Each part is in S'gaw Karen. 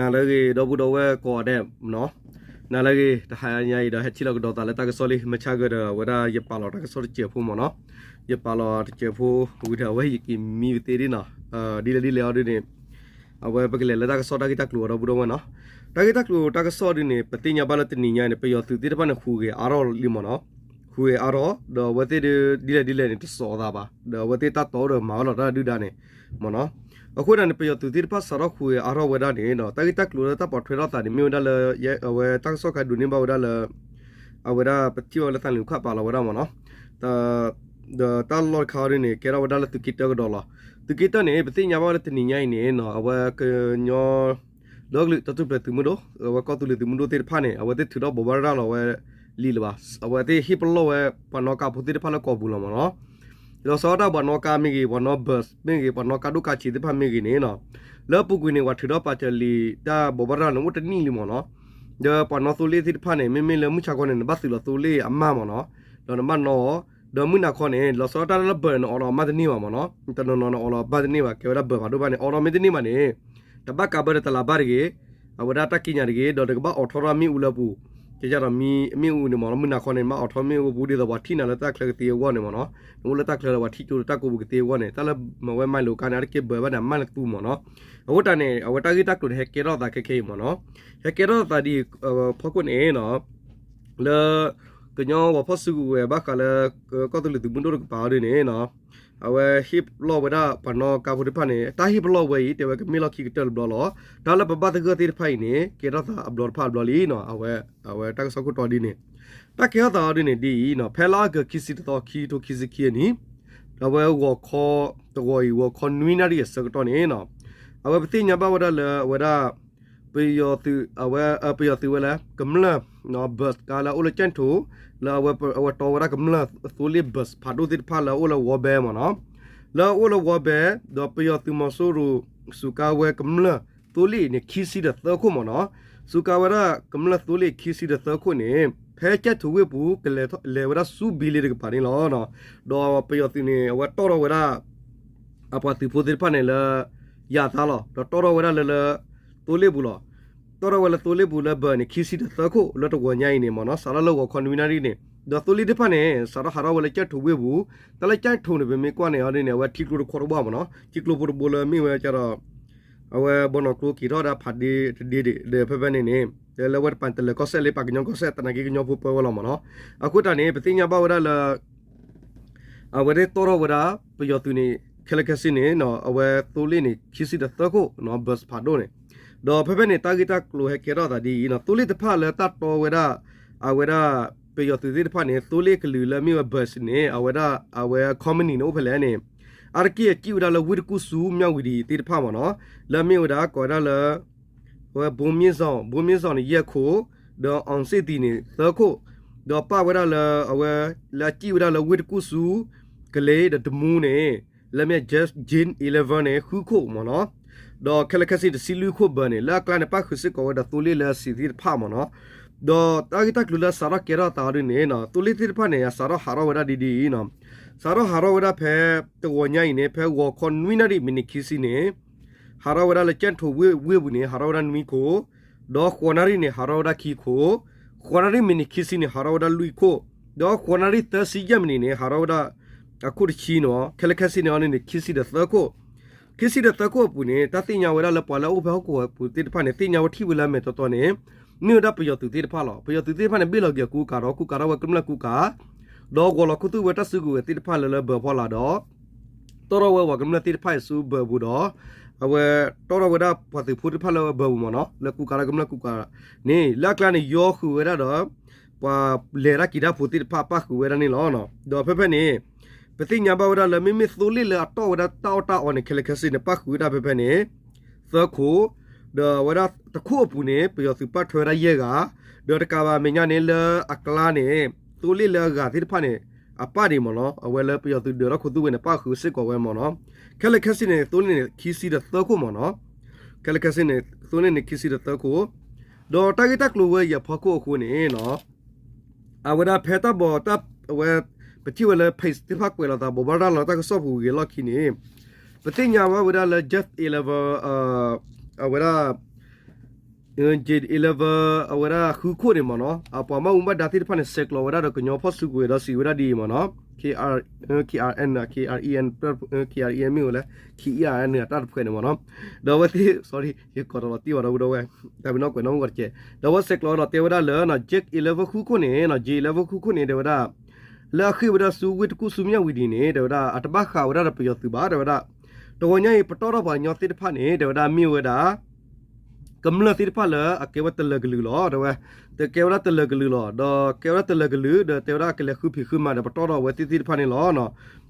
နၤလၢအဂ့ၤ ဒီပုၢ်ဒီဝဲၢ်ကိးဂၤဒဲးနီၤ, နၤလၢအဂ့ၤ တဟါညါအံၤဒီး ဟဲထံၣ်လိာ်ကဒီးသးလၢတၢ်ကစီၣ်လံ မုၢ်ဆါဂၤဒီး အဝဲဒၣ်ယပာ်လီၤတၢ်ကစီၣ်တစဲးဖိမ့ၢ်နီၤ, ယပာ်လီၤတစဲးဖိ ဝံၤဒီးအဝဲယက့ၤမံပသ့ဒ်နီၤ, ဒ်လဲၣ်ဒ်လဲၣ်အီၤဒ်န့ၣ် အဝဲပကလဲၤလၢတၢ်ကစီၣ်တၢ်ဂ့ၢ်တၢ်ကျိၤအီၤ ဒီပုၢ်ဒီဝဲၢ်နီၤ, တၢ်ဂ့ၢ်တၢ်ကျိၤတၢ်ကစီၣ်ဒ်န့ၣ် ပသ့ၣ်ညါဘၣ်လၢတနံၤညါအံၤန့ၣ် ပယီၤသုးသ့ၣ်တဖၣ်န့ၣ် ဟူးဂဲၤအါထီၣ်လံမ့ၢ်နီၤ, ဟူးဂဲၤအါထီၣ် ဒီးအဝဲသ့ၣ်ဒ်လဲၣ်ဒ်လဲၣ်န့ၣ် တစိာ်အသးဘၣ် ဒီးအဝဲသ့ၣ်တၢ်တီဒီးမၤဝဲလီၤတၢ်ဒုၣ်ဒါန့ၣ် မ့ၢ်နီၤ, အဃိဒၣ်န့ၣ် ပယီၤသုးသ့ၣ်တဖၣ်စးထီၣ်ဟူးဂဲၤအါထီၣ်ဝဲဒၣ်န့ၣ်ဒီး တၢ်ဂ့ၢ်တၢ်ကျိၤလၢတၢ်ပိာ်ထွဲထီၣ်သးန့ၣ် မ့ၢ်ဝဲဒၣ်လၢ အဝဲတၢ်ကစီၣ်ခါဒိးန့ၢ်ဘၣ်ဝဲဒၣ်လၢ အဝဲဒၣ်ပထံၣ်ဝဲလၢသးလံၤခၣ်ပာ်လီၤဝဲဒၣ်မ့ၢ်နီၤ, ဒီးတၢ်လီၢ်တခါအီၤဒ်န့ၣ် ကဲထီၣ်ဝဲဒၣ်လၢသုးက့တၢကဒီးလီၤ. သုးက့တၢန့ၣ် ပသ့ၣ်ညါဘၣ်လၢတနံၤညါအံၤန့ၣ် အဝဲကညီ ဒီကလုာ်တၢ်ထူၣ်ဖျဲးသုးမုၢ်ဒိၣ် အဝဲကီၢ်သူလ့ၤသုးမုၢ်ဒိၣ်သ့ၣ်တဖၣ်န့ၣ် အဝဲသ့ၣ်ထုးထီၣ်ဘိးဘၣ်ရၤလီၤဝဲလံာ်လၢၤဘၣ်, အဝဲသ့ၣ်ဟ့ၣ်ပလီၢ်ဝဲ ပှၤနီၣ်ကါဖိသ့ၣ်တဖၣ်လၢကီၢ်ပူၤလီၤမ့ၢ်နီၤ, ဒီးစးထီၣ်တၢ်ပှၤနီၣ်ကါမ့ၢ်ဂ့ၤ ပှၤနီၣ် bus မ့ၢ်ဂ့ၤ ပှၤနီၣ်ကါဒိၣ်ကါဆံးသ့ၣ်တဖၣ်မ့ၢ်ဂ့ၤန့ၣ်နီၤ, လၢအပူၤကွံာ်န့ၣ် ပှၤထုးထီၣ်ပာ်စၢၤလံာ်တၢ်ဘိးဘၣ်ရၤလီၤန့ၣ် အိၣ်တနံၣ်လံမ့ၢ်နီၤ, ဒီးပှၤနီၣ်သိလ့ၣ်သ့ၣ်တဖၣ်န့ၣ် မ့မ့ၢ်လၢမုၢ်ဆါခီန့ၣ် နဘၣ်သုးလီၤသိလ့ၣ်အမၢ်မ့ၢ်နီၤ, ဒီးနဘၣ်နီၣ်အီၤ, ဒီးမုၢ်နၤခီန့ၣ် လီၤဆီဒၣ်တၢ်လၢ bus န့ၣ် အိးထီၣ်အမၢ်တန့ၢ်ဘၣ်မ့ၢ်နီၤ, တနီၤနီၤန့ၣ် အိးထီၣ်ဘၣ်တန့ၢ်ဘၣ် ကဲဝဲဒၣ် bus ဖးဒိၣ်ဘၣ်န့ၣ် အိးထီၣ်မ့ၢ်တန့ၢ်ဘၣ်န့ၣ် တဘၣ်ကးဘၢဒီးတလးဘၣ်တဂ့ၤ, အဝဲဒၣ်တၢ်ကံးညာ်တဂ့ၤ ဒီးတကဘၣ်အိးထီၣ်ထီၣ်မ့ၣ်အူလၢအပူၤ, ကဲဒီးမ့ၣ်အူန့ၣ် မ့ၢ်နီၤ မုၢ်နၤခီန့ၣ် မ့ၢ်အိးထီၣ်မ့ၣ်အူပူၤဒ်သိးပှၤထံၣ်နၤလၢတၢ်ချၢကသ့အဂီၢ်န့ၣ်မ့ၢ်နီၤ, နအိၣ်လၢတၢ်ချၢဒီးပှၤထံၣ်ကၠိလၢတၢ်ကိးပူၤကသ့အဂီၢ်န့ၣ် တၢ်လၢမၤဝဲမၤလိၤကါန့ၣ် အါတက့ၢ် bus ဘၣ်န့ၣ် အမၢ်လၢသူမ့ၢ်နီၤ, အဃိတၢ်န့ၣ် အဝဲတၢ်ဂ့ၢ်တၢ်ကျိၤန့ၣ် ဟဲကဲထီၣ်သးခဲခဲအံၤမ့ၢ်နီၤ, ဟဲကဲထီၣ်သးဒ်အံၤ ဖီခိၣ်န့ၣ်နီၤ လၢ ကညီဝဲၤဖီၣ်စုကဝဲၤဘၣ်ဃးလၢ ကီၢ်သူလ့ၤသုးမုၢ်ဒိၣ်တကပၤအီၤဒ်န့ၣ်နီၤ, အဝဲဟ့ၣ်ပလီၢ်ဝဲဒၣ်ပှၤနီၣ်ကါဖိသ့ၣ်တဖၣ်န့ၣ် တၢ်ဟ့ၣ်ပလီၢ်ဝဲအံၤ တဲဝဲကမ့ၢ်လီၢ်ခံကတၢၢ်တဘျီလီၤ. တၢ်လၢပဘၣ်သဂၢၢ်သ့ၣ်တဖၣ်အံၤန့ၣ် ကဲထီၣ်သးအဘျီတဖၣ်အဘျီလံနီၤ, အဝဲတၢ်ကစီၣ်ခိၣ်တီဒ်န့ၣ်, တၢ်ကဲထီၣ်သးအီၤဒ်န့ၣ်ဒ်အံၤနီၤ, ဖဲလါအီကူး ခံဆံတသီ ခံကထိခံဆံခံအနံၣ် အဝဲဂီၤခီ တဂီၤအံၤ ဂီၤခီနွံနၣ်ရံၣ်အဆၢကတီၢ်န့ၣ်နီၤ, အဝဲပသ့ၣ်ညါဘၣ်ဝဲဒၣ်လၢအဝဲဒၣ် ပယီၤသုး အဝဲ ပယီၤသုးဝဲလၢ ကမျၢၢ် bus ကါလၢအအိၣ်လၢကၠဲၣ်ထိး လၢအဝဲတီဝဲဒၣ်ကမျၢၢ်သိလ့ၣ် bus ဖးဒိၣ်သ့ၣ်တဖၣ်လၢအအိၣ်လၢဝီဘဲမ့ၢ်နီၤ, လၢအအိၣ်လၢဝီဘဲ ဒီးပယီၤသုးမီၤစိရိၤ စူးကါဝဲကမျၢၢ်သိလ့ၣ်န့ၣ် ခံဆံဒီးသၢခိၣ်မ့ၢ်နီၤ, စူးကါဝဲဒၣ်ကမျၢၢ်သိလ့ၣ်ခံဆံဒီးသၢခိၣ်န့ၣ် ဖဲကၠဲၣ်ထိးဝ့ၢ်ပူၤ ကလဲၤဝဲဒၣ်ဆူဘံလ့တကပၤန့ၣ်လီၤ. ဒီးပယီၤသုးန့ၣ် အဝဲတီၣ်ထီၣ်ဝဲဒၣ် အပှၤသုးဖိသ့ၣ်တဖၣ်န့ၣ်လၢ ယၤသါလီၤ ဒီးတီၣ်ထီၣ်ဝဲဒၣ်လၢလၢ သိလ့ၣ်ပူၤလီၤ. တီၣ်ထီၣ်ဝဲလၢသိလ့ၣ်ပူၤလၢ bus န့ၣ် ခံဆံဒီးသၢခိၣ် လၢတဂီၤညါအံၤန့ၣ်မ့ၢ်နီၤ စးထီၣ်လၢဂီၤခီနွံနၣ်ရံၣ်န့ၣ် ဒီးသိလ့ၣ်သ့ၣ်တဖၣ်န့ၣ် စးထီၣ်ဟးထီၣ်ဝဲလၢကၠဲၣ်ထိးဝ့ၢ်ပူၤ, တၢ်လၢကၠဲၣ်ထိးန့ၣ် ပမ့ၢ်ကွၢ်န့ၣ်အီၤဒ်န့ၣ် အဝဲထံကျိတခီတဘၣ်မ့ၢ်နီၤ ထံကျိဖိတဘိလၢမ့ၢ်ဝဲကဒီး အဝဲဘီနီၢ်ကျိက့ၤထီၣ်ဒၣ်ဖးဒ့တဒ့ဒံး ဒီးဖဲဖဲန့ၣ်န့ၣ် လၢအဝဲတပၤတလဲၤကီၢ်စဲၣ်လၢပှၤကညီကီၢ်စဲၣ် သနာ်က့ကညီဖိပၢဝဲလီၤမ့ၢ်နီၤ. အဃိတၢ်န့ၣ် ပသ့ၣ်ညါဘၣ်ဝဲဒၣ်လၢ အဝဲသ့ၣ်တီၣ်ထီၣ်ဝဲဒၣ် ပယီၤသုးန့ၣ် ခဲလၢာ်ခဲဆ့န့ၣ် အဝဲသိလ့ၣ်န့ၣ် ခံဆံဒီးသၢခိၣ် bus ဖးဒိၣ်န့ၣ်, ဒီးဖဲဖဲန့ၣ် တၢ်ဂ့ၢ်တၢ်ကျိၤဟဲကဲထီၣ်သးဒ်အံၤနီၤ သိလ့ၣ်တဖၣ်လၢတၢ်တီဝဲဒၣ် အဝဲဒၣ် ပယီၤသုးသ့ၣ်တဖၣ်န့ၣ် သိလ့ၣ်ကလုာ်လၢမ့ၢ်ဝဲ bus န့ၣ် အဝဲဒၣ် အဝဲ company န့ၣ် အိၣ်ဖဲလဲၣ်န့ၣ် အါတက့ၢ်အစံၣ်ဝဲဒၣ်လၢဝ့ၢ်တကူၣ်ဆူ မြဝတီ သ့ၣ်တဖၣ်မ့ၢ်နီၤ လၢမ့ၢ်ဝဲဒၣ်ကိးဝဲဒၣ်လၢ အဝဲ ဗိုလ်မြင့်ဇော် ဗိုလ်မြင့်ဇော်န့ၣ် ယဲၢ်ခိၣ်, ဒီး အောင်စစ်သည်န့ၣ် သၢခိၣ်, ဒီးပာ်ဝဲဒၣ်လၢအဝဲ လၢအစံၣ်ဝဲဒၣ်လၢဝ့ၢ်တကူၣ်ဆူ ကလ့ဒီးတမူန့ၣ် လၢမ့ၢ် J N eleven န့ၣ် ဃုခိၣ်မ့ၢ်နီၤ, ဒီးခဲလၢာ်ခဲဆ့န့ၣ် တဆံလွံၢ်ခိၣ် bus န့ၣ် လၢအကျါန့ၣ် ပၣ်ဃုာ်စ့ၢ်ကီးဝဲဒီးသိလ့ၣ်လၢအဆံးသ့ၣ်တဖၣ်မ့ၢ်နီၤ, ဒီးတၢ်ဂ့ၢ်တၢ်ကျိၤလၢအစးထီၣ်ကဲထီၣ်သးအီၤဒ်န့ၣ် သိလ့ၣ်သ့ၣ်တဖၣ်န့ၣ် အစးထီၣ်ဟးထီၣ်ဝဲဒၣ်ဒ်ဒ်အံၤနီၤ, စးထီၣ်ဟးထီၣ်ဝဲဒၣ်ဖဲတဂီၤညါအံၤန့ၣ် ဖဲဂီၤခီနွံနၣ်ရံၣ်မံးနံးခံဆံန့ၣ် ဟးထီၣ်ဝဲဒၣ်လၢကၠဲၣ်ထိးဝ့ၢ်ပူၤန့ၣ် ဟးထီၣ်ဝဲဒၣ်နွံခိၣ်, ဒီးဃိးနၣ်ရံၣ်န့ၣ် ဟးထီၣ်ဝဲဒၣ်ခံခိၣ်, ဃိးနၣ်ရံၣ်မံးနံးခံဆံန့ၣ် ဟးထီၣ်ဝဲဒၣ်လွံၢ်ခိၣ်, ဒီးဃိးနၣ်ရံၣ်သၢဆံယဲၢ်မံးနံးန့ၣ် ဟးထီၣ်ဝဲဒၣ်အခိၣ်တဆံနီၤ, ခဲလၢာ်ခဲဆ့န့ၣ်အီၤန့ၣ် ခံဆံဒီးသၢခိၣ်, ခံဆံဒီးသၢခိၣ်အပူၤန့ၣ် တၢ်သ့ၣ်ညါဝဲဒၣ်လၢပှၤလၢအအိၣ်ဖဲဟီၣ်ကဝီၤပူၤသ့ၣ်တဖၣ်န့ၣ် သ့ၣ်ညါဝဲထံၣ်ဝဲလၢအမဲာ်တီတီန့ၣ် မ့ၢ်ဝဲဒၣ်ပယီၤသုးသ့ၣ်တဖၣ်လီၤ. ပယီၤသုးသ့ၣ်တဖၣ်န့ၣ် ဘ့ၣ်လီၤက့ၤအကူကၤဒီး ကူကၤထီၣ်ဝဲကမျၢၢ်ကူကၤ ဒီးဂီၤလီၤခူသူၣ်ဝဲတၢ်စုကဝဲၤသ့ၣ်တဖၣ်လၢလၢ bus ဖီလာ်ဒီး တီၣ်ထီၣ်ဝဲပှၤကမျၢၢ်သ့ၣ်တဖၣ်အံၤဆူ bus ပူၤဒီး အဝဲတီၣ်ထီၣ်ဝဲဒၣ်ပှၤသုးဖိသ့ၣ်တဖၣ်လၢ bus ပူၤမ့ၢ်နီၤ လၢကူကၤထီၣ်ကမျၢၢ်ကူကၤန့ၣ် လၢအကျါန့ၣ် ယီဃုာ်ဝဲဒၣ်ဒီး ပှၤလဲၤတၢ်က့ၤတၢ်ဖိသ့ၣ်တဖၣ်ပၣ်ဃုာ်ဝဲဒၣ်န့ၣ်လီၤ. ဒီးဖဲဖဲန့ၣ် ပသ့ၣ်ညါဘၣ်ဝဲဒၣ်လၢမ့မ့ၢ်သိလ့ၣ်လၢအတီၣ်ဝဲဒၣ်တၢ်အီၣ်တၢ်အီန့ၣ် ခဲလၢာ်ခဲဆ့န့ၣ် ပၣ်ဃုာ်ဝဲဒၣ်ဖဲဖဲန့ၣ် သၢခိၣ်, ဒီးအဝဲဒၣ်တခိၣ်အပူၤန့ၣ် ပယီၤသုးပၣ်ထွဲဝဲဒၣ်ယဲၢ်ဂၤ, ဒီးတကးဘၣ်မဲာ်ညါန့ၣ်လၢအကျါန့ၣ် သိလ့ၣ်လၢအဂၤသ့ၣ်တဖၣ်န့ၣ် အပၣ်ဒံးမ့ၢ်နီၤ အဝဲလၢပယီၤသုးဒၢးထီၣ်ခူသူၣ်ဝဲန့ၣ် ပၣ်ဃုာ်စ့ၢ်ကီးဝဲမ့ၢ်နီၤ. ခဲလၢာ်ခဲဆ့န့ၣ် သိလ့ၣ်န့ၣ် ခံဆံဒီးသၢခိၣ်မ့ၢ်နီၤ. ခဲလၢာ်ခဲဆ့န့ၣ် သိလ့ၣ်န့ၣ် ခံဆံဒီးသၢခိၣ်, ဒီးတၢ်ဂ့ၢ်တၢ်ကျိၤဝဲအံၤအဖီခိၣ်အဃိန့ၣ် အဝဲဒၣ်ဖဲတၢ်ဘီၣ်တၢ် အဝဲ ပထံၣ်ဝဲလၢ page သ့ၣ်တဖၣ်ကွဲးလီၤသးဘိးဘၣ်ရၤလီၤတၢ်ကစီၣ်ပူၤဂ့ၤလီၢ်ခံန့ၣ် ပသ့ၣ်ညါဘၣ်ဝဲဒၣ်လၢ Jet Eleven အဝဲဒၣ် J eleven အဝဲဒၣ်ဃုခိၣ်န့ၣ်မ့ၢ်နီၤ အပှၤဘၣ်မူဘၣ်ဒါသ့ၣ်တဖၣ်န့ၣ် ဆဲးကျိးဝဲဒၣ်ဒီးကညီဖီၣ်စုကဝဲၤဒီးစံးဝဲဒၣ်ဒ်အံၤမ့ၢ်နီၤ K R N K R E N K R E N မ့ၢ်ဝဲလဲၣ် K R E N အတၢ်တဖှဲးန့ၣ်မ့ၢ်နီၤ ဒီးအဝဲသ့ၣ် sorry ယကိးတလီၤတံၢ်ဘၣ်ဒီပုၢ်ဒီဝဲၢ် တၢ်ပနီၣ်ကွဲးနီၣ်မုၢ်ကီးတကဲး ဒီးအဝဲဆဲးကျိးဒီးတဲဝဲဒၣ်လၢ J eleven ဃုခိၣ်န့ၣ် J eleven ဃုခိၣ်န့ၣ် တဲဝဲဒၣ် လၢအဃ့ၢ်ဝဲဒၣ်ဆူဝ့ၢ်တကူၣ်ဆူမဲၣ်ဝံၤဒ်န့ၣ် တဲဝဲဒၣ် အတဘၣ်ဃးဝဲဒၣ်ဒီးပယီၤသုးဘၣ် တဲဝဲဒၣ် တဂီၤညါအံၤ ပတီၢ်ထီၣ်ပှၤကညီသ့ၣ်တဖၣ်န့ၣ် တဲဝဲဒၣ်မ့ၢ်ဝဲဒၣ် ကမျၢၢ်သ့ၣ်တဖၣ်လၢအကဲဝဲတလၢၤကလုာ်လီၤ တဲဝဲ တကဲဝဲဒၣ်တလၢၤကလုာ်လီၤ ဒီးကဲဝဲဒၣ်တလၢၤကလုာ် ဒီးတဲဝဲဒၣ်ကလဲၤဃုဖံးဃုမၤဒီးပတီၢ်ထီၣ်အဝဲသ့ၣ်သ့ၣ်တဖၣ်န့ၣ်လီၤ.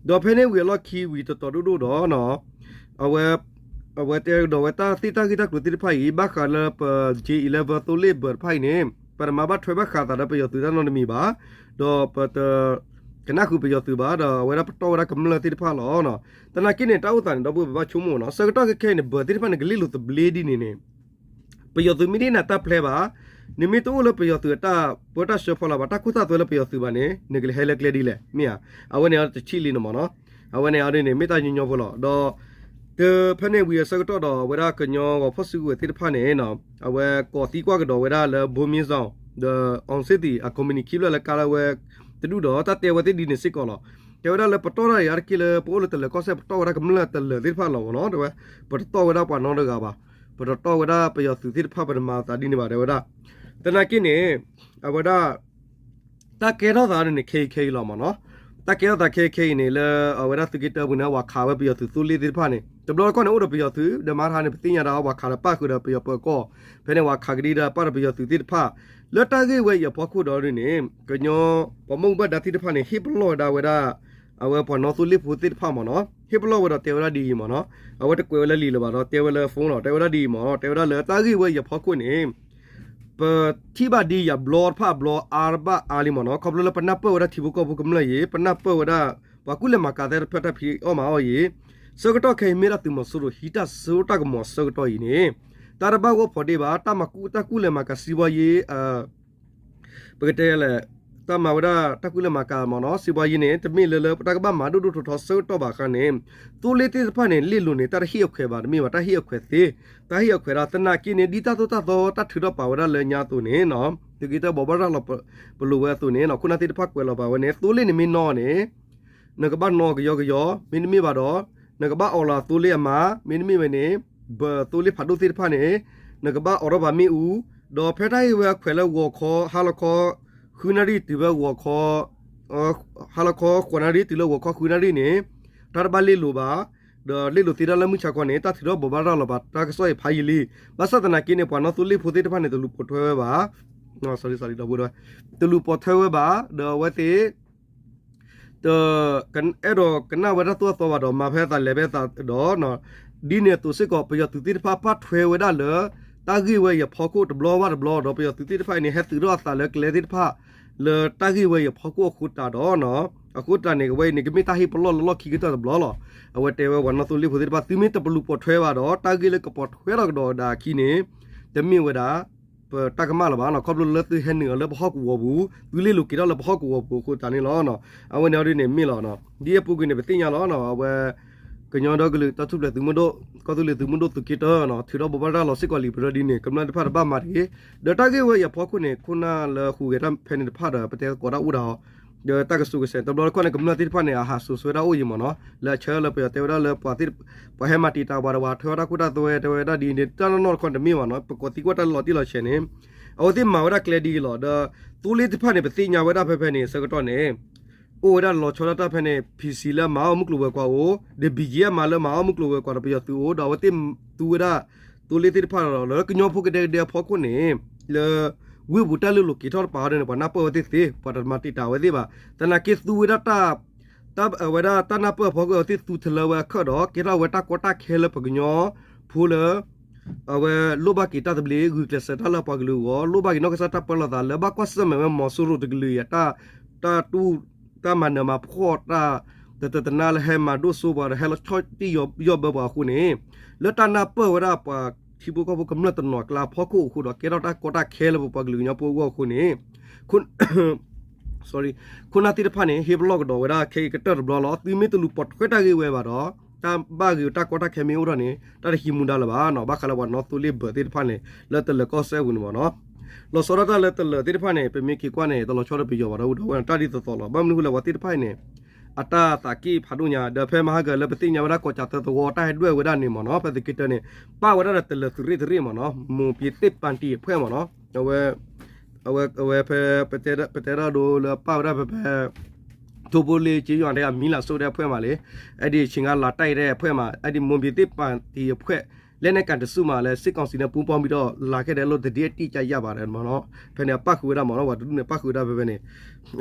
ဒီးဖဲန့ၣ်ဝံၤအလီၢ်ခံဝံၤတတီၤဒိၣ်ဒိၣ်ဒီး အဝဲ အဝဲတဲကဒီးဝဲတၢ်သ့ၣ်တၢ်ဂ့ၢ်တၢ်ကျိၤသ့ၣ်တဖၣ်အံၤ ဘၣ်ဃးလၢပ J eleven သိလ့ၣ်ဘၢၣ်တဖၣ်အံၤန့ၣ် ပတမၤဘၣ်ထွဲဘၣ်ဃးသးဒီးပယီၤသုးတၢ်နီတမံၤဘၣ် ဒီးပတ ကနၣ်ဃုာ်ပယီၤသုးဘၣ် ဒီးအဝဲဒၣ်ပတီၢ်ဝဲဒၣ်ကမျၢၢ်သ့ၣ်တဖၣ်လီၤ. သနာ်က့န့ၣ် တၢ်အိၣ်သးန့ၣ် ဒီပုၢ်ဝဲၢ်ဘၣ်ဆိကမိၣ်နီၤ ဆၢကတီၢ်ခဲခဲအံၤန့ၣ် ဘၢၣ်သ့ၣ်တဖၣ်န့ၣ် ကလ့ၣ်လိာ်သဘျ့ဒ်န့ၣ်န့ၣ် ပယီၤသုးမ့ၢ်တဟ့ၣ်နၤတၢ်ပျဲဘၣ်, နမ့ၢ်တအိၣ်လၢပယီၤသုးအတၢ်ပၢတၢ်ဆှၢဖီလာ်ဘၣ် တၢ်ခိၣ်သၣ်သွဲလၢပယီၤသုးဘၣ်န့ၣ် နကလဲၤဟဲလၢကျဲဒ်လဲၣ် မ့ၢ်ဧါ. အဝဲန့ၣ်အတထံၣ်လံန့ၣ်မ့ၢ်နီၤ. အဝဲန့ၣ်အဒ်န့ၣ် မ့ၢ်တၢ်ညီညီဖိလီၤ. ဒီး တဖဲန့ၣ်ဝံၤအဆၢကတီၢ်ဒီး အဝဲဒၣ်ကညီဂီၤဖီၣ်စုကဝဲၤသ့ၣ်တဖၣ်န့ၣ် အဝဲကိးသံကွၢ်ကဒီးဝဲဒၣ်လၢ ဘိမ့ၢ်စီၤ ဒီး အောင်စစ်သည် အ company ခံဖျၢၣ်လၢကါလၢအဝဲ တဒူၣ်ဒီး တၢ်တဲဝဲသ့ၣ်ဒ်န့ၣ်စ့ၢ်ကီးလီၤ. တဲဝဲဒၣ်လၢပတီၢ်တၢ်အံၤအါတက့ၢ်လၢပအိၣ်လၢတလၢၤကီၢ်စဲၣ် ပတီၢ်ဝဲဒၣ်ကမျၢၢ်တလၢၤသ့ၣ်တဖၣ်လီၤမ့ၢ်နီၤ. တဲဝဲ ပတတီၢ်ဝဲဒၣ်ပှၤနီတဂၤဘၣ်, ပတတီၢ်ဝဲဒၣ်ပယီၤသုးသ့ၣ်တဖၣ် ပတမၤသးဒ်န့ၣ်ဘၣ် တဲဝဲဒၣ်. သနာ်က့န့ၣ် အဝဲဒၣ် တၢ်ကဲထီၣ်သးန့ၣ် ခဲအံၤခဲအံၤလီၤမ့ၢ်နီၤ. တၢ်ကဲထီၣ်သးခဲအံၤခဲအံၤန့ၣ် လၢအဝဲဒၣ်သုးက့တၢပူၤန့ၣ် အဝဲခးဝဲပယီၤသုးသိလ့ၣ်သ့ၣ်တဖၣ်န့ၣ် တဘျီတခီၣ်န့ၣ် အိၣ်ဒီးပယီၤသုး ဒီးမၤတဟါန့ၣ် ပသ့ၣ်ညါဒၣ် အဝဲခးဒီးပၣ်ဃုာ်ဒီးပယီၤပၢၤကီၢ်, ဖဲန့ၣ် အဝဲခးကဒံဒီးပာ်ဒီးပယီၤသုးသ့ၣ်တဖၣ် လၢတၢ်ဂ့ၢ်ဝဲအံၤအဖီခိၣ်ဒီးဒ်န့ၣ် ကညီပှၤမ့ၢ်အိၣ်ဘၣ်ဒါသ့ၣ်တဖၣ်န့ၣ် ဟ့ၣ်ပလီၢ်ဝဲဒၣ်ဝဲဒၣ် အဝဲပှၤနီၣ်သိလ့ၣ်ဖိသ့ၣ်တဖၣ်မ့ၢ်နီၤ, ဟ့ၣ်ပလီၢ်ဝဲဒီးတဲဝဲဒၣ်ဒ်အံၤမ့ၢ်နီၤ, အဝဲတကွဲးဝဲလၢလံာ်လၢၤဘၣ်ဒီး တဲဝဲလၢ phone လီၤ, တဲဝဲဒၣ်ဒ်အံၤမ့ၢ်နီၤ, တဲဝဲဒၣ်လၢတၢ်ဂ့ၢ်ဝဲအံၤအဖီခိၣ်န့ၣ် ပထံၣ်ဘၣ်ဒ်ယၤဘျီတဖၣ်အဘျီအါတဘၣ်အါလံမ့ၢ်နီၤ, ခီဖျိလၢပနၢ်ပၢၢ်ဝဲဒၣ်ထံဖိကီၢ်ဖိကမျၢၢ်အံၤ, ပနၢ်ပၢၢ်ဝဲဒၣ် ပှၤကူၣ်လဲၤမၤကၤသ့ၣ်တဖၣ်တၢ်ဖံးအီၣ်မၤအီၣ်အံၤ, ဆၢကတီၢ်ခဲအံၤမ့ၢ်ဒၣ်သုးမီၤစိရိၤဟံးတၢ်စိတၢ်ကမီၤဆၢကတီၢ်အံၤန့ၣ်, တၢ်တဘၣ်ဂီၢ်ဖီဒ့ၣ်ဘၣ်, တၢ်မၤကူၣ်တၢ်ကူၣ်လဲၤမၤကၤစံးဘီယ့ ပကတဲလဲၣ်, တၢ်မၤဝဲဒၣ်တၢ်ကူၣ်လဲၤမၤကၤမ့ၢ်နီၤ, စံးဘီယ့န့ၣ် တမ့ၢ်လၢလၢပတၢ်ကဘၣ်မၤဒိၣ်ဒိၣ်ထီထီဆၢကတီၢ်ဘၣ်အခါန့ၣ်, သိလ့ၣ်သ့ၣ်တဖၣ်န့ၣ် လ့ၣ်လိၤန့ၣ် တၢ်တဟ့ၣ်အခွဲးဘၣ်, တမ့ၢ်ဘၣ် တၢ်ဟ့ၣ်အခွဲးသ့, တၢ်ဟ့ၣ်အခွဲးဒၣ် သနာ်က့န့ၣ် ဒ်တၢ်သိၣ်တၢ်သီတၢ်ထုးထီၣ်ပာ်ဝဲဒၣ်လၢညါအသိးန့ၣ်, သုးက့တၢဘိးဘၣ်ရၤလီၤပလိာ်ဝဲအသိးန့ၣ် ခိၣ်နၢ်သ့ၣ်တဖၣ်ကွဲးလီၤပာ်ဝဲန့ၣ် သိလ့ၣ်န့ၣ်မ့ၢ်နီၤန့ၣ် နကဘၣ်နီၤကယီကယီ, မ့တမ့ၢ်ဘၣ်ဒီး နကဘၣ်အိးလီၤသိလ့ၣ်အမါ, မ့တမ့ၢ်ဝဲန့ၣ် ဘၢသိလ့ၣ်ဖးဒိၣ်သ့ၣ်တဖၣ်န့ၣ် နကဘၣ်အိးထီၣ်ဘၣ်မ့ၣ်အူ, ဒီးဖဲတၢ်ဟ့ၣ်ဝဲအခွဲးလၢဂီၤခီ ဟါလီၤခီ ဃုနၣ်ရံၣ်တုၤဝဲဂီၤခီ ဟါလီၤခီဃိးနၣ်ရံၣ်တုၤလၢဂီၤခီဃုနၣ်ရံၣ်န့ၣ် တၢ်တဘၣ်လ့ၣ်လိၤဘၣ်, ဒီးလ့ၣ်လိၤသ့ဒၣ်လၢမုၢ်ဆါခီန့ၣ် တၢ်ထုးထီၣ်ဘိးဘၣ်ရၤလီၤဘၣ်တၢ်ကစီၣ်အံၤဖးယံာ်လံ, ဘၣ်ဆၣ်သနာ်က့န့ၣ် ပှၤနီၣ်သိလ့ၣ်ဖိသ့ၣ်တဖၣ်န့ၣ် တလူၤပိာ်ထွဲဝဲဘၣ် တလူၤပိာ်ထွဲဝဲဘၣ်, ဒီးအဝဲသ့ၣ် တအဲၣ်ဒိးကနၣ်ဝဲတၢ်သိၣ်တၢ်သီဘၣ်ဒီး မၤဖဲအသးလဲၤဖဲအသးဒီး ဒ်န့ၣ်အသိးစ့ၢ်ကီး ပယီၤသုးသ့ၣ်တဖၣ်ပာ်ထွဲဝဲဒၣ်လၢ တၢ်ဂ့ၢ်ဝဲအံၤအဖီခိၣ်တဘျီဘၣ်တဘျီဒီး ပယီၤသုးသ့ၣ်တဖၣ်အံၤန့ၣ် ဟဲသုးထီၣ်အသးလၢကျဲသ့ၣ်တဖၣ် လၢတၢ်ဂ့ၢ်ဝဲအံၤအဖီခိၣ်အဃိတးဒီး အဃိတးန့ၣ် အဝဲအံၤန့ၣ် ကမ့ၢ်တၢ်ဟ့ၣ်ပလီၢ်လၢလီၢ်ခံကတၢၢ်တဘျီလီၤ. အဝဲတဲဝဲပှၤနီၣ်သိလ့ၣ်ဖိသ့ၣ်တဖၣ် သုမ့ၢ်တပလူၤပိာ်ထွဲဘၣ်ဒီး တၢ်ဂ့ၢ်လၢကပိာ်ထွဲထီၣ်ကဒီးဒၣ်အခံန့ၣ် တမ့ၢ်ဝဲဒၣ် ပတၢ်ကမၣ်လၢၤဘၣ်နီၤ, ခီဖျိလၢသုဟဲနုာ်အီၤလၢပဟီၣ်ကဝီၤပူၤ, သုလ့ၣ်လိၤက့ၤထီၣ်လၢပဟီၣ်ကဝီၤပူၤအဃိသတးန့ၣ်လီၤ. အဝဲန့ၣ်အီၤဒ်န့ၣ်မ့ၢ်လီၤ. ဒ်အပူၤကွံာ်န့ၣ် ပသ့ၣ်ညါလီၤ. အဝဲ ကညီဒီကလုာ်တၢ်ထူၣ်ဖျဲးသုးမုၢ်ဒိၣ် ကီၢ်သူလ့ၤသုးမုၢ်ဒိၣ်သုးက့တၢနီၤ ထုးထီၣ်ဘိးဘၣ်ရၤလီၤစ့ၢ်ကီးလံာ်ပရၢဒ်န့ၣ် ကမျၢၢ်တဖၣ်တဘၣ်မၤတဂ့ၤ. ဒီးတၢ်ဂ့ၢ်ဝဲအံၤအဖီခိၣ်န့ၣ် ခိၣ်နၢ်လၢဟူးဂဲၤတၢ်ဖဲန့ၣ်တဖၣ်ဒီး ပတဲသကိးတၢ်အိၣ်ဒၣ်အီၤ ဒီးတၢ်ကစူးကစဲး တဘျီတခီၣ်န့ၣ် ကမျၢၢ်သ့ၣ်တဖၣ်န့ၣ် အဟးစိာ်ဆှၢတၢ်အိၣ်ယံၤမ့ၢ်နီၤ, လၢအဆၢလၢပယီၤတဲဝဲဒၣ်လၢ ပှၤဟဲမၤတံာ်တာ်ပှၤဒီး ပှၤထွဲဝဲတၢ်ခိၣ်တၢ်သွဲတဲဝဲဒၣ်ဒ်န့ၣ် တၢ်နီၢ်နီၢ်တခီန့ၣ်တမ့ၢ်ဘၣ်နီၤ, ပကိးသံကွၢ်တၢ်လီၤတံၢ်လီၤဆဲးန့ၣ် အဝဲသ့ၣ်မၤဝဲဒၣ်ကျဲဒ်အံၤလီၤ. ဒီးသိလ့ၣ်သ့ၣ်တဖၣ်န့ၣ် ပသ့ၣ်ညါဝဲဒၣ်ဖဲဖဲန့ၣ် ဆၢကတီၢ်န့ၣ် အိၣ်ဝဲဒၣ်လီၤဆီဒၣ်တၢ်ဖဲန့ၣ် PC လၢအမၤအီၣ်မုၢ်ကျိၤဝဲၤကွာ်အိၣ်, ဒီး BGF မၤလၢမၤအီၣ်မုၢ်ကျိၤဝဲၤကွာ်ဒီးပယီၤသုးအိၣ်, ဒီးအဝဲသ့ၣ်သူဝဲဒၣ် သိလ့ၣ်သ့ၣ်တဖၣ်လီၤ. လၢကညီဖိကဒဲကဒဲအဖီခိၣ်န့ၣ် လၢ ဝ့ၢ်ပူၤတၢ်လ့ၣ်လိၤက့ၤထီၣ်တပၤအီၤန့ၣ် ပှၤနၢ်ပၢၢ်ဝဲသ့ၣ်သ့, ပှၤတမၤတံာ်တာ်ဝဲသ့ၣ်ဘၣ်. သနာ်က့သူဝဲဒၣ်တၢ် တၢ်အဝဲဒၣ်တၢ်နၢ်ပၢၢ်အဖီခိၣ် အဝဲသ့ၣ်သူထလၢဝဲအခၢၣ်ဒီး ကဲထီၣ်ဝဲတၢ်ကီတၢ်ခဲလၢပှၤကညီဖိလၢ အဝဲလိၣ်ဘၣ်က့ၤတၢ်သဘျ့ ဂုာ်ကျဲးစၢးတၢ်လၢပှၤကလုာ်အဂီၢ်, လိၣ်ဘၣ်က့ၤနီၢ်ကစၢ်တၢ်ပၢလီၤသး လၢဘၣ်ကွၢ်ဆၢၣ်မဲာ်ဝဲမီၤစိရိၤတကလုာ်အံၤ တၢ် တၢ်တူၢ် တၢ်မၤနၢၤမၤဖှီၣ်တၢ် တတတနါလၢဟဲမၤဒိၣ်စိပှၤဒီး ဟဲလီၤဆီၣ်တံၢ်ယီၢ်ဘၢပှၤအဃိန့ၣ်, လၢတၢ်နၢ်ပၢၢ်ဝဲဒၣ်ပှၤထံဖိကီၢ်ဖိကမျၢၢ်တနီၤအကျါအဖီခိၣ်အဃိဒီး ကဲထီၣ်တၢ်ကီတၢ်ခဲလၢပပှၤကလုာ်ကညီဖိအဂီၢ်အဃိန့ၣ် sorry ခိၣ်နၢ်သ့ၣ်တဖၣ်န့ၣ် ဟ့ၣ်ပလီၢ်ကဒီးဝဲဒၣ်ခဲအံၤကတၢၢ်တဘျီလီၤ. သုမ့ၢ်တလူၤပိာ်ထွဲတၢ်ဂ့ၢ်ဝဲဘၣ်ဒီး တၢ်ဘၣ်ဂ့ၤတၢ်ကီတၢ်ခဲမ့ၢ်အိၣ်ထီၣ်န့ၣ် တၢ်တဟံးမူဒါလၢၤဘၣ်နီၤ. ဘၣ်ဃးလၢပှၤနီၣ်သိလ့ၣ်ဘၢးသ့ၣ်တဖၣ်န့ၣ် လၢတလၢၤကီၢ်စဲၣ်ပူၤန့ၣ်မ့ၢ်နီၤ. လီၤဆီဒၣ်တၢ်လၢတလၢၤသ့ၣ်တဖၣ်န့ၣ် ပမ့ၢ်က့ၤကွၢ်န့ၣ် တလီၤဆီဒီးပယီၤဘၣ်ဒီး အိၣ်ဒီးဝဲတၢ်ဒ်သိးသိးလီၤ. ဘၣ်မနုၤဃိလဲၣ် ပှၤသ့ၣ်တဖၣ်အံၤန့ၣ် အတၢ်သးက့ၣ်ဖးဒိၣ်ညါ ဒီးဖဲမဟါကလၢပသ့ၣ်ညါဝဲဒၣ် ကီၢ်ကၠးသၢသဝီတၢ်ဟဲဒွဲၣ်ဝဲဒၣ်န့ၣ်မ့ၢ်နီၤ ဖဲသုးက့တၢန့ၣ် ပၣ်ဝဲဒၣ်ဒီးတလၢၤသုးရ့ၣ်တရ့ၣ်မ့ၢ်နီၤ မိၢ်ပ့ၤသ့ၣ်ပၣ်တံၣ်အဖှဲၣ်မ့ၢ်နီၤ. အဝဲ အဝဲဖဲ ပတဲဒၣ်ဒိလၢပၣ်ဝဲဒၣ်ဖဲဖဲ ထိၣ်ဖိလ့က့ယွၤတဲအမံၤလၢ်စိၣ်ဒၣ်အဖှဲၣ်မးလံ. အဲဒ်ဆ့ငါလၤတၢ်အံၤဒၣ်အဖှဲၣ်မး အဲဒ်မိၢ်ပ့ၤသ့ၣ်ပၣ်တံၣ်အဖှဲၣ် လက်နက်ကိုင်တစုမှာလည်း စစ်ကောင်စီနဲ့ ပူးပေါင်းပြီးတော့ လာခဲ့တယ်လို့ သတင်းအတိအကျရပါတယ်မ့ၢ်နီၤ. ဖဲန့ၣ် အပၣ်ဃုာ်ဝဲဒၣ်မ့ၢ်နီၤ ပှၤတဒူၣ်န့ၣ် ပၣ်ဃုာ်ဝဲဒၣ်ဖဲဖဲန့ၣ်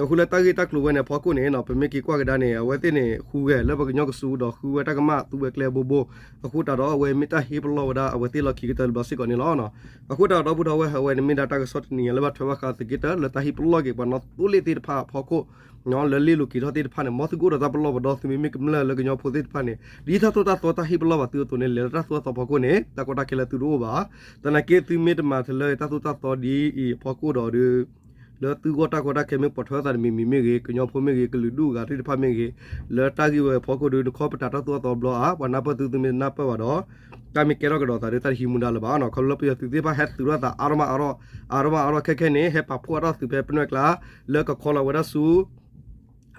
အဃိလၢတၢ်ဂ့ၢ်တၢ်ကျိၤဝဲန့ၣ် အဖီခိၣ်န့ၣ်နီၤ ပမ့ၢ်က့ၤကွၢ်ကဒါန့ၣ် အဝဲသ့ၣ်န့ၣ် ဃုဂဲၤလၢပကညီကစူးဒီးဃုဝဲတၢ်ကမၣ်သူဝဲကျဲဘိဘိ အဃိသတးဒီးအဝဲမ့ၢ်တၢ်ဟ့ၣ်ပလီၢ်ဝဲဒၣ် အဝဲသ့ၣ်လီၢ်ခံကတၢၢ်တဘျီစ့ၢ်ကီးန့ၣ်လီၤ. အဃိသတးဒီပုၢ်ဒီဝဲၢ် အဝဲန့ၣ်မ့ၢ်ဒၣ်တၢ်ကစီၣ်တနံၤညါလၢဘၣ်ထွဲဘၣ်ဃးသုးက့တၢ လၢတၢ်ဟ့ၣ်ပလီၢ်က့ၤပှၤနီၣ်သိလ့ၣ်သ့ၣ်တဖၣ်အဖီခိၣ် လၢလ့ၣ်လိၤက့ၤထီၣ်သ့ၣ်တဖၣ်န့ၣ် မ်သုကအိၣ်ဒီးတၢ်ပလီၢ်ပဒီ သုမ့မ့ၢ်ကမျၢၢ်လၢကညီဖိသ့ၣ်တဖၣ်န့ၣ် ဒ်တၢ်သိၣ်တၢ်သီတၢ်ဟ့ၣ်ပလီၢ်ဘၣ်သုအသိးန့ၣ် လဲၤလၢတၢ်သိၣ်တၢ်သီဖီခိၣ်န့ၣ် တၢ်ကီတၢ်ခဲလၢသုတအိၣ်ဘၣ်. သနာ်က့သုမ့ၢ်တမၤတလၢတၢ်သိၣ်တၢ်သီဒ်အံၤအဖီခိၣ်ဒီး လၢသုဂီၢ်တၢ်ကီတၢ်ခဲမ့ၢ်ပိာ်ထွဲသးတမံၤမ့ၢ်ဂ့ၤ ကညီဖိမ့ၢ်ဂ့ၤ ကလုာ်ဒူၣ်အဂၤသ့ၣ်တဖၣ်မ့ၢ်ဂ့ၤ လၢတၢ်ဂ့ၢ်ဝဲအဖီခိၣ်ဒီး နခီပတာ်တၢ်သိၣ်တၢ်သီဘျီဧါ ပှၤနၢ်ပၢၢ်သုသုမ့ၢ်တနၢ်ပၢၢ်ဘၣ်ဒီး တၢ်မ့ၢ်ကဲထီၣ်ကဒီးသးဒီးတၢ်တဟံးမူဒါလၢၤဘၣ်နီၤ. ခီဖျိလၢပယီၤသုးသ့ၣ်တဖၣ်ဟဲသုးထီၣ်သးအါထီၣ်မးအါထီၣ် အါထီၣ်မးအါထီၣ်ခဲခဲန့ၣ် ဟဲပာ်ဖှိၣ်အါထီၣ်သုးဖဲပနွဲၢ်ကျါ လၢကခီလီၤဝဲဒၣ်ဆူ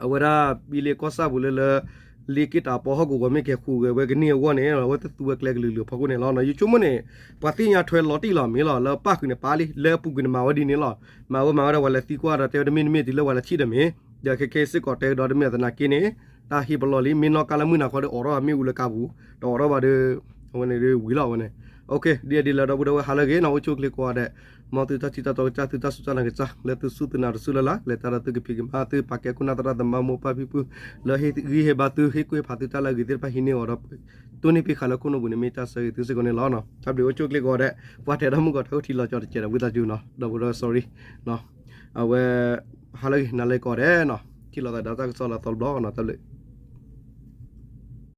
အဝဲဒၣ်ဘံလ့ကီၢ်ဆၣ်ပူၤလၢလၢ လ့က့တၢ်ပီဟီၣ်ကဝီၤမ့ၢ်ကဲဃုာ်ဂဲၤဝဲကန့ၢ်အဂီၢ်န့ၣ် အဝဲသ့ၣ်သူဝဲကျဲကလုာ်ကလုာ်အဖီခိၣ်န့ၣ်လီၤ. ယဆိကမိၣ်န့ၣ် ပှၤသ့ၣ်ညါထွဲလီၤတံၢ်လီၤမ့ၢ်လီၤ လၢပၣ်ဃုာ်န့ၣ်ပာ်လံ လၢအပူၤကွံာ်န့ၣ်မၤဝဲဒ်န့ၣ်လီၤ. မၤဝဲမၤဝဲဒၣ်ပှၤလဲၤသံကွၢ်ဒီး တဲဝဲတမ့ၢ်တမ့ၢ်တုၤလၢပှၤလဲၤထံၣ်ဒီးမ့ၢ် ဒီးခဲခဲစ့ၢ်ကီးတဲကဒီးတမ့ၢ်သနာ်က့န့ၣ် တၢ်ဟ့ၣ်ပလီၢ်လံ မ့ၢ်နီၣ်ကါလၢမုၢ်နၤခီဒီးအိးထီၣ်မ့ၣ်အူလၢကါပူၤ ဒီးအိးထီၣ်ဘၣ်ဒီး အဝဲန့ၣ်ဒ်ဝံၤလီၤဝဲန့ၣ်. ဒ်အဒ်လၢဒီပုၢ်ဒီဝဲၢ်ဟါလၢအဂ့ၤနီၤ အိၣ်ဆူၣ်အိၣ်ချ့ကိးဂၤဒဲး မ်သုတၢ်ထံၣ်တၢ်တီကစၢ် သုတၢ်စူၢ်တၢ်နာ်ကစၢ် လၢသုစူၢ်သုနာ်တစူၢ်လၢ်လၢ် ကလဲၤတၢ်ဒီးသုကဖံးကမၤ သုပာ်ကဲခိၣ်နၢ်သရၣ်သမါမိၢ်ပၢ်ဖံဖု လၢဟ့ၣ်ဂံၢ်ဟ့ၣ်ဘါသုဟ့ၣ်ကွံာ်ဖးသုတၢ်လၢအဂ့ၤသ့ၣ်တဖၣ်ဟံးန့ၢ်အီၤဒီး တိၢ်န့ၢ်ပ့ၤဃာ်လၢခိၣ်နူာ်ပူၤန့ၣ် မ့ၢ်တၢ်ဆၢဂ့ၤသုစ့ၢ်ကီးန့ၣ်လီၤ. တၢ်ဘျုးအိၣ်ဆူၣ်အိၣ်ချ့ကိးဂၤဒဲး ပှၤတဲတၢ်မုၢ်ကီၢ်တၢ်အိၣ်ထံလီၤကီၢ်တကဲးဒီးဝံသးစူၤနီၤ ဒီပုၢ်ဒီဝဲၢ် sorry အဝဲ ဟါလၢအဂ့ၤ နၤလၢကိးဂၤဒဲးနီၤ ထံၣ်လိာ်သးဒီးတၢ်ကစီၣ်လၢအသီတဘျီနီၤ တၢ်ဘျုး